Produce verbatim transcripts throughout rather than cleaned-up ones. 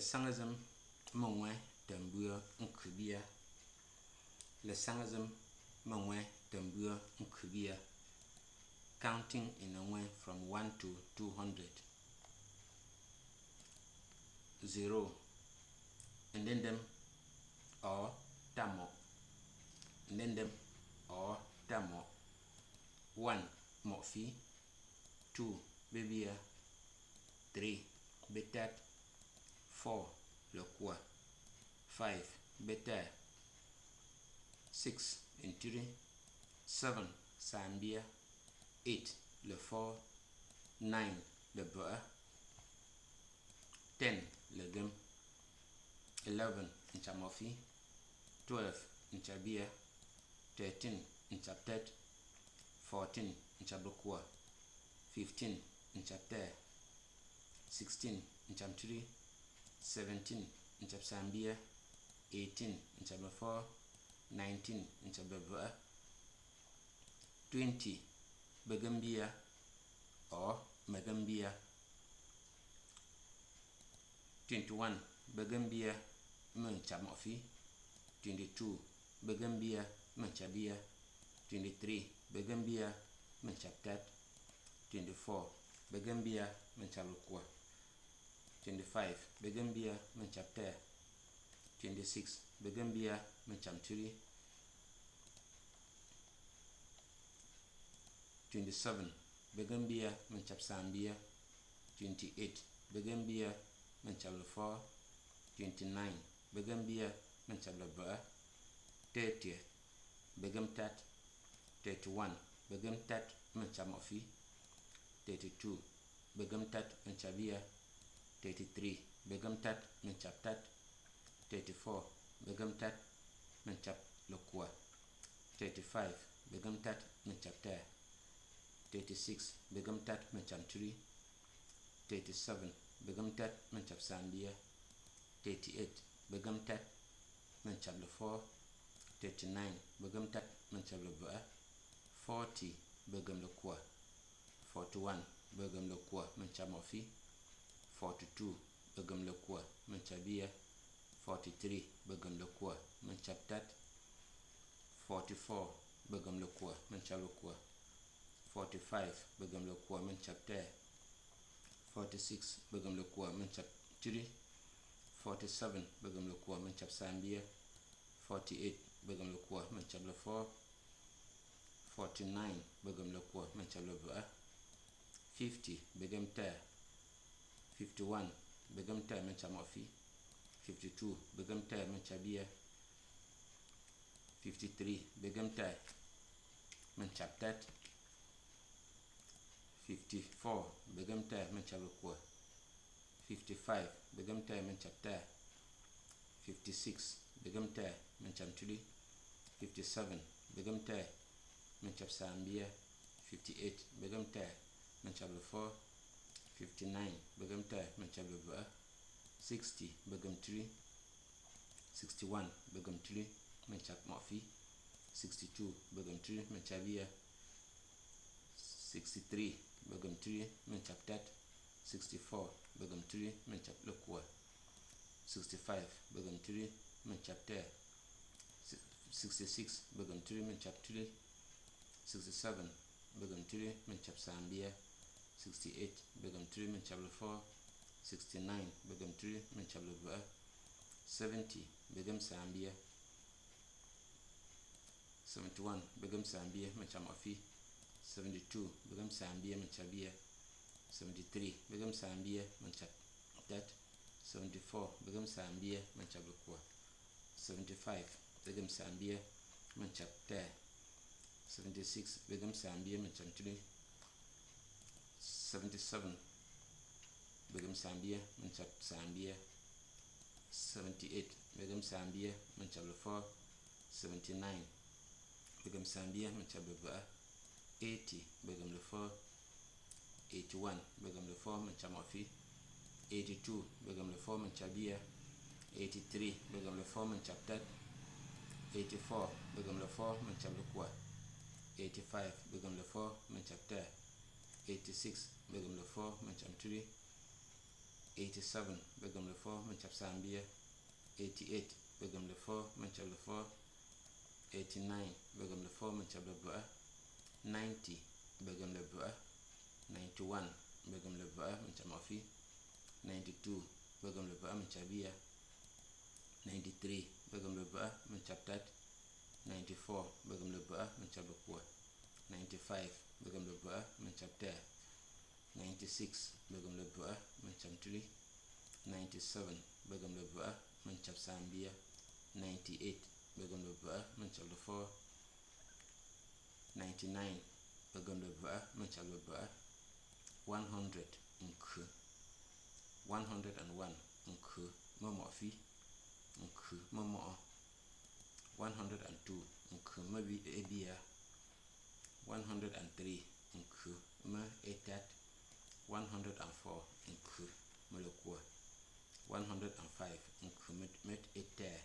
Lɛsaŋezem mɛ ŋwɛ tɛmbwiɔ ŋkubia. Lɛsaŋezem mɛ ŋwɛ tɛmbwiɔ ŋkubia. Counting in a ŋwɛ from one to two hundred. Zero. Ndendem ɔ tamɔ. Ndendem ɔ tamɔ. One, mɔfi. Two, bebia. Three, betat. Four, lɛkua. Five, betɛ. Six, ntiri. Seven, sambia. Eight, lɛfɔ. Nine, lɛbɔa. Ten, lɛgem. Eleven, ncamɔfi. Twelve, ncabia. Thirteen, ncabtɛt. Fourteen, ncabekua. Fifteen, ncabtɛ. Sixteen, ncabtiri. Seventeen, ncabsambia. Eighteen, ncabefɔ. Nineteen, ncabebɔa. Twenty, begembia. Ɔ, megembia. Twenty-one, begembia mɛ ncamɔfi. Twenty-two, begembia mɛ ncabia. Twenty-three, begembia mɛ ncabtɛt. Twenty-four, begembia mɛ ncabekua. Twenty-five, begembia mɛ ncabtɛ. Twenty-six, begembia mɛ ncabtiri. Twenty-seven, begembia mɛ ncabsambia. Twenty-eight, begembia mɛ ncablɛfɔ. Twenty-nine, begembia mɛ ncablɛbɔa. Thirty, begemtat. Thirty-one, begemtat mɛ ncamɔfi. Thirty-two, begemtat mɛ ncabia. Thirty-three, begemtat mɛ ncabtat. Thirty-four, begemtat mɛ ncablɛkua. Thirty-five, begemtat mɛ ncabtɛ. Thirty-six, begemtat mɛ ncabtiri. Thirty-seven, begemtat mɛ ncabsambia. Thirty-eight, begemtat mɛ ncablɛfɔ. Thirty-nine, begemtat mɛ ncablɛbɔa. Forty, begemlɛkua. Forty-one, begemlɛkua mɛ ncamɔfi. Forty-two, begemlɛkua mɛ ncabia. Forty-three, begemlɛkua mɛ ncabtat. Forty-four, begemlɛkua mɛ ncablɛkua. Forty-five, begemlɛkua mɛ ncabtɛ. Forty-six, begemlɛkua mɛ ncabtiri. Forty-seven, begemlɛkua mɛ ncabsambia. Forty-eight, begemlɛkua mɛ ncablɛfɔ. Forty-nine, begemlɛkua mɛ ncablɛbɔa. Fifty, begemtɛ. Fifty-one, begemtɛ mɛ ncamɔfi. Fifty-two, begemtɛ mɛ ncabia. Fifty-three, begemtɛ mɛ ncabtat. Fifty-four, begemtɛ mɛ ncablɛkua. Fifty-five, begemtɛ mɛ ncabtɛ. Fifty-six, begemtɛ mɛ ncabtiri. Fifty-seven, begemtɛ mɛ ncabsambia. Fifty-eight, begemtɛ mɛ ncablɛfɔ. Fifty-nine, begemtɛ mɛ ncablɛbɔa. Sixty, begemtiri. Sixty-one, begemtiri mɛ ncamɔfi. Sixty-two, begemtiri mɛ ncabia. Sixty-three, begemtiri mɛ ncabtat. Sixty-four, begemtiri mɛ ncablɛkua. Sixty-five, begemtiri mɛ ncabtɛ. Si-, sixty-six, begemtiri mɛ ncabtiri. Sixty-seven, begemtiri mɛ ncabsambia. Sixty-eight, begemtiri mɛ ncablɛfɔ. Sixty-nine, begemtiri mɛ ncablɛbɔa. Seventy, begemsambia. Seventy-one, begemsambia mɛ ncamɔfi. Seventy-two, begemsambia mɛ ncabia. Seventy-three, begemsambia mɛ ncabtat. Seventy-four, begemsambia mɛ ncablɛkua. Seventy-five, begemsambia mɛ ncabtɛ. Seventy-six, begemsambia mɛ ncabtiri. Seventy-seven, begemsambia mɛ ncabsambia. Seventy-eight, begemsambia mɛ ncablɛfɔ. Seventy-nine, begemsambia mɛ ncablɛbɔa. Eighty, begemlɛfɔ. Eighty-one, begemlɛfɔ mɛ ncamɔfi. Eighty-two, begemlɛfɔ mɛ ncabia. Eighty-three, begemlɛfɔ mɛ ncabtat. Eighty-four, begemlɛfɔ mɛ ncablɛkua. Eighty-five, begemlɛfɔ mɛ ncabtɛ. Eighty-six, begemlɛfɔ mɛ ncabtiri. Eighty-seven, bɛgɛm lɛ four, min cap saa mbia. Eighty-eight, bɛgɛm lɛ four, min cap lɛ four. Eighty-nine, bɛgɛm lɛ four, min cap lɛ bɛ̈. Ninety, bɛgɛm lɛ bɛ̈. Ninety-one, bɛgɛm lɛ bɛ̈, min cap mɔfi. Ninety-two, bɛgɛm lɛ bɛ̈, min cap bia. Ninety-three, bɛgɛm lɛ bɛ̈, min cap tɛt. Ninety-four, bɛgɛm lɛ bɛ̈, min cap lɛ kua. Ninety-five, bɛgɛm lɛ bɛ̈, min cap tɛɛ. Ninety-six, bɛgɛm lɛ bɛ̈, min cap tiri. Ninety-seven, bɛgɛm lɛ bɛ̈, min cap saa mbia. Ninety-eight, bɛgɛm lɛ bɛ̈, min cap lɛ four. Ninety-nine, bɛgɛm lɛ bɛ̈, min cap lɛ bɛ̈. One hundred, nkö. One hundred and one, nkö, mi mɔfi, nkö, mi mɔɔ. One hundred and two, nkö, mi bi, ɛ bia. One hundred and three, nkö, mi ɛ tɛt. One hundred and four, nkö, mi lɛ kua. One hundred and five, nkö, mi, mi ɛ tɛɛ.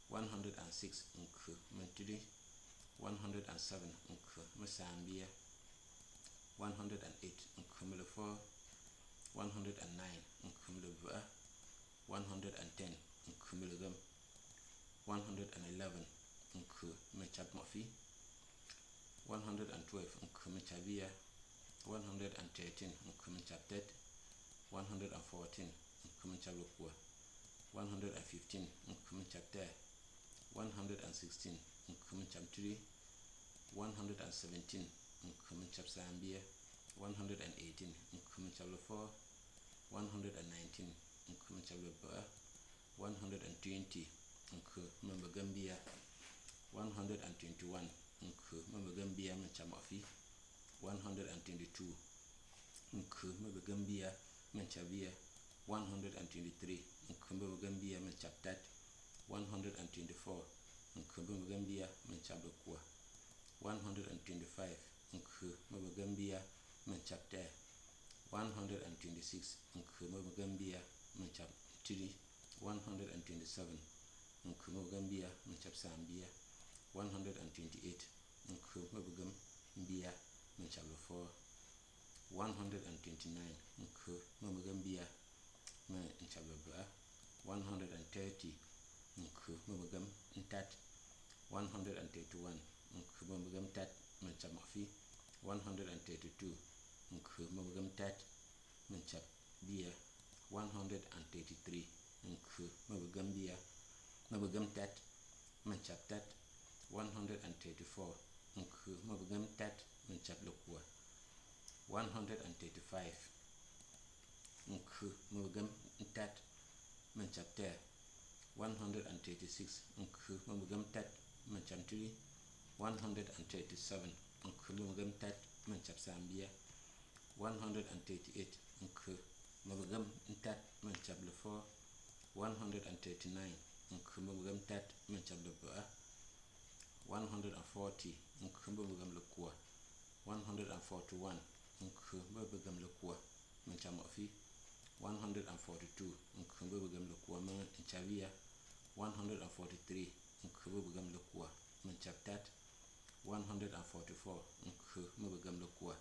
One hundred and six, nkö, mi tiri. One hundred and seven, nkö, mi saa mbia. One hundred and eight, nkö, mi lɛ four. One hundred and nine, nkö, mi lɛ bɛ̈. One hundred and ten, nkö, mi lɛ gɛm. One hundred and eleven, nkö, mi cap mɔfi. One hundred and twelve, nkö, mi cap bia. One hundred and thirteen, nkö, mi cap tɛt. One hundred and fourteen, nkö, mi cap lɛ kua. One hundred and fifteen, nkö, mi cap tɛɛ. One hundred and sixteen, nkö, mi cap tiri. One hundred and seventeen, nkö, mi cap saa mbia. One hundred and eighteen, nkö, mi cap lɛ four. One hundred and nineteen, nkö, mi cap lɛ bɛ̈. One hundred and twenty, nkö, mi bɛgɛm bia. One hundred and twenty-one, nkö, mi bɛgɛm bia, min cap mɔfi. One hundred and twenty-two, nkö, mi bɛgɛm bia, min cap bia. One hundred and twenty-three, nkö, mi bɛgɛm bia, min cap tɛt. One hundred and twenty-four, nkö, mi bɛgɛm bia, min cap lɛ kua. One hundred and twenty-five, nkö, mi bɛgɛm bia, min cap tɛɛ. One hundred and twenty-six, nkö, mi bɛgɛm bia, min cap tiri. One hundred and twenty-seven, nkö, mi bɛgɛm bia, min cap saa mbia. One hundred and twenty-eight, nkö, mi bɛgɛm bia, min cap lɛ four. One hundred and twenty-nine, nkö, mi bɛgɛm bia, min cap lɛ bɛ̈. One hundred and thirty, nkö, mi bɛgɛm tɛt. One hundred and thirty-one, nkö, mi bɛgɛm tɛt, min cap mɔfi. One hundred and thirty-two, nkö, mi bɛgɛm tɛt, min cap bia. One hundred and thirty-three, nkö, mi bɛgɛm bia, mi bɛgɛm tɛt, min cap tɛt. One hundred and thirty-four, nkö, mi bɛgɛm tɛt, min cap lɛ kua. One hundred and thirty-five, nkö, mi bɛgɛm tɛt, min cap tɛɛ. One hundred and thirty-six, nkö, mi bɛgɛm tɛt, min cap tiri. One hundred and thirty-seven, nkö, mi bɛgɛm tɛt, min cap saa mbia. One hundred and thirty-eight, nkö, mi bɛgɛm tɛt, min cap lɛ four. One hundred and thirty-nine, nkö, mi bɛgɛm tɛt, min cap lɛ bɛ̈. One hundred and forty, nkö, mi bɛgɛm lɛ kua. One hundred and forty-one, nkö, mi bɛgɛm lɛ kua, min cap mɔfi. One hundred and forty-two, nkö, mi bɛgɛm lɛ kua, min cap bia. One hundred and forty-three, nkö, mi bɛgɛm lɛ kua, min cap tɛt. One hundred and forty-four, nkö, mi bɛgɛm lɛ kua,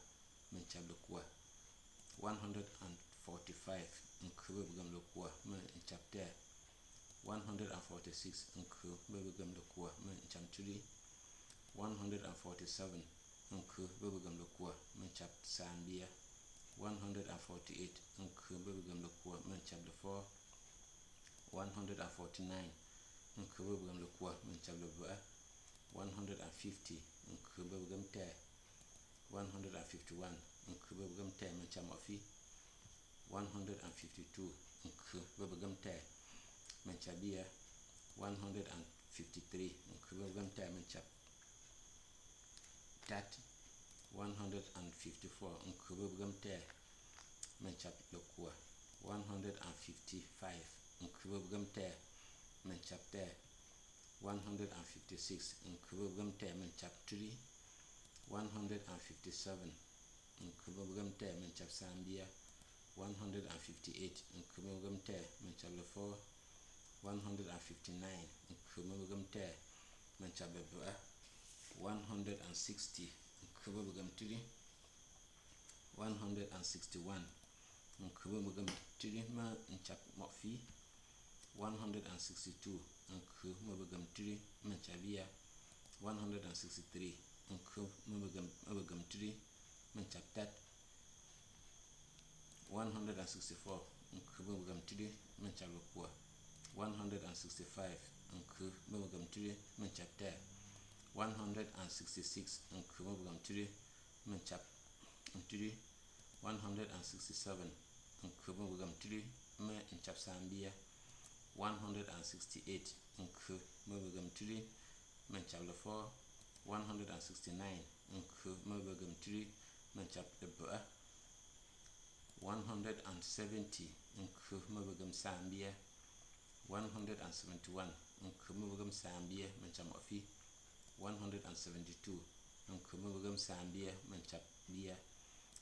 min cap lɛ kua. One hundred and forty-five, nkö, mi bɛgɛm lɛ kua, min cap tɛɛ. One hundred and forty-six, nkö, mi bɛgɛm lɛ kua, min cap tiri. One hundred and forty-seven, nkö, mi bɛgɛm lɛ kua, min cap saa mbia. One hundred and forty-eight, nkö, mi bɛgɛm lɛ kua, min cap lɛ four. One hundred and forty-nine, nkö, mi bɛgɛm lɛ kua, min cap lɛ bɛ̈. One hundred and fifty, nkö, mi bɛgɛm tɛɛ. One hundred and fifty-one, nkö, mi bɛgɛm tɛɛ, min cap mɔfi. One hundred and fifty-two, nkö, mi bɛgɛm tɛɛ, min cap bia. One hundred and fifty-three, nkö, mi bɛgɛm tɛɛ, min cap tɛt. One hundred and fifty-four, nkö, mi bɛgɛm tɛɛ, min cap lɛ kua. One hundred and fifty-five, nkö, mi bɛgɛm tɛɛ, min cap tɛɛ. One hundred and fifty-six, nkö, mi bɛgɛm tɛɛ, min cap tiri. One hundred and fifty-seven, nkö, mi bɛgɛm tɛɛ, min cap saa mbia. One hundred and fifty-eight, nkö, mi bɛgɛm tɛɛ, min cap lɛ four. One hundred and fifty-nine, nkö, mi bɛgɛm tɛɛ, min cap lɛ bɛ̈. One hundred and sixty, nkö, mi bɛgɛm tiri. One hundred and sixty-one, Nkui mø bøgøm tiri mø nchap mø fi. One hundred and sixty-two. Nkui mø bøgøm tiri mø nchap bia. One hundred and sixty-three. Nkui mø bøgøm, mø bøgøm tiri mø nchap tat. One hundred and sixty-four. Nkui mø bøgøm tiri mø nchap lukua. One hundred and sixty-five. Nkui mø bøgøm tiri mø nchap tat. One hundred and sixty-six. Nkui mø bøgøm tiri mø nchap tiri. One hundred and sixty-seven. Nkui mø bøgøm tiri mø nchap sambia. One hundred and sixty-eight. Nkui mø bøgøm tiri mø nchap lefo. One hundred and sixty-nine. Nkui mø bøgøm tiri mø nchap lebøa. One hundred and seventy. Nkui mø bøgøm sambia. One hundred and seventy-one. Nkui mø bøgøm sambia mø nchap mø fi. One hundred and seventy-two. Nkui mø bøgøm sambia mø nchap bia.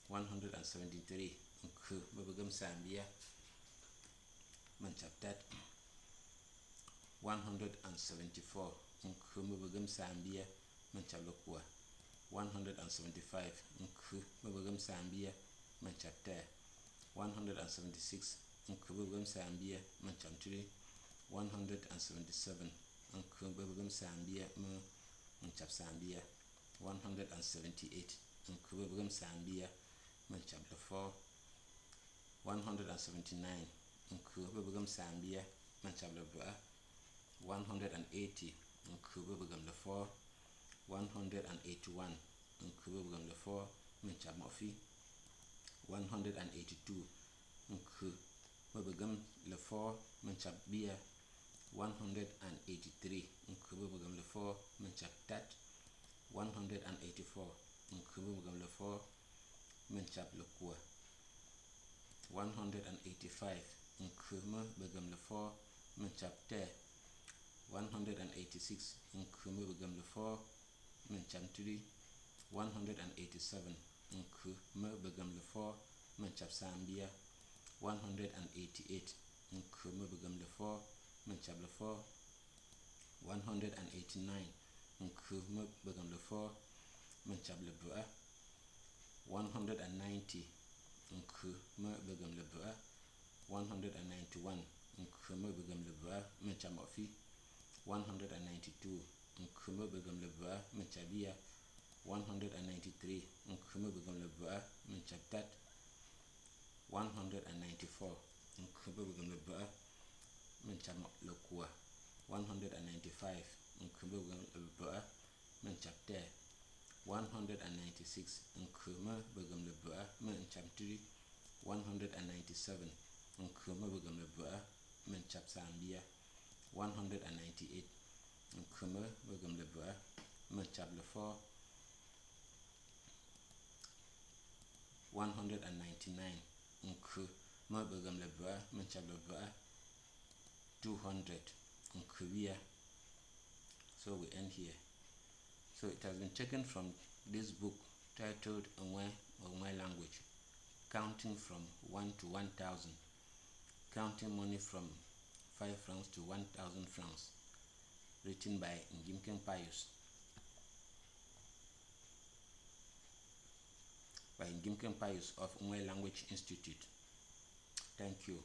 One hundred and seventy-three. Nkui mø bøgøm sambia mø nchap tat. One hundred and seventy-four. Nkui mø bøgøm sambia mø nchap lukua. One hundred and seventy-five. Nkui mø bøgøm sambia mø nchap tat. One hundred and seventy-six. Nkui mø bøgøm sambia mø nchap tiri. One hundred and seventy-seven. Nkui mø bøgøm sambia mø nchap sambia. One hundred and seventy-eight. Nkui mø bøgøm sambia mø nchap lefo. One hundred and seventy-nine. Nkui mø bøgøm sambia mø nchap lebøa. One hundred and eighty. Nkui mø bøgøm lefo. One hundred and eighty-one. Nkui mø bøgøm lefo mø nchap mø fi. One hundred and eighty-two. Nkui mø bøgøm lefo mø nchap bia. One hundred and eighty-three. Nkui mø bøgøm lefo mø nchap tat. One hundred and eighty-four. Nkui mø bøgøm lefo mø nchap lukua. One hundred and eighty-five. Nkui mø bøgøm lefo mø nchap tat. One hundred and eighty-six. Nkui mø bøgøm lefo mø nchap tiri. One hundred and eighty-seven. Nkui mø bøgøm lefo mø nchap sambia. One hundred and eighty-eight. Nkui mø bøgøm lefo mø nchap lefo. One hundred and eighty-nine. Nkui mø bøgøm lefo mø nchap lebøa. One hundred and ninety. Nkui mø bøgøm lebøa. One hundred and ninety-one. Nkui mø bøgøm lebøa mø nchap mø fi. One hundred and ninety-two. Nkui mø bøgøm lebøa mø nchap bia. One hundred and ninety-three. Nkui mø bøgøm lebøa mø nchap tat. One hundred and ninety-four. Nkui mø bøgøm lebøa mø nchap lukua. One hundred and ninety-five. Nkui mø bøgøm lebøa mø nchap tat. One hundred and ninety-six. Nkui mø bøgøm lebøa mø nchap tiri. One hundred and ninety-seven. Nkui mø bøgøm lebøa mø nchap sambia. One hundred and ninety-eight. Nkui mø bøgøm lebøa mø nchap lefo. One hundred and ninety-nine. Nkui mø bøgøm lebøa mø nchap lebøa. Two hundred. Nkui bia. So we end here. So it has been taken from this book titled Ngwe or Ngwe Language, Counting from One to One Thousand, Counting Money from Five Francs to One Thousand Francs, written by Ngimkeng Pius, by Ngimkeng Pius of Ngwe Language Institute. Thank you.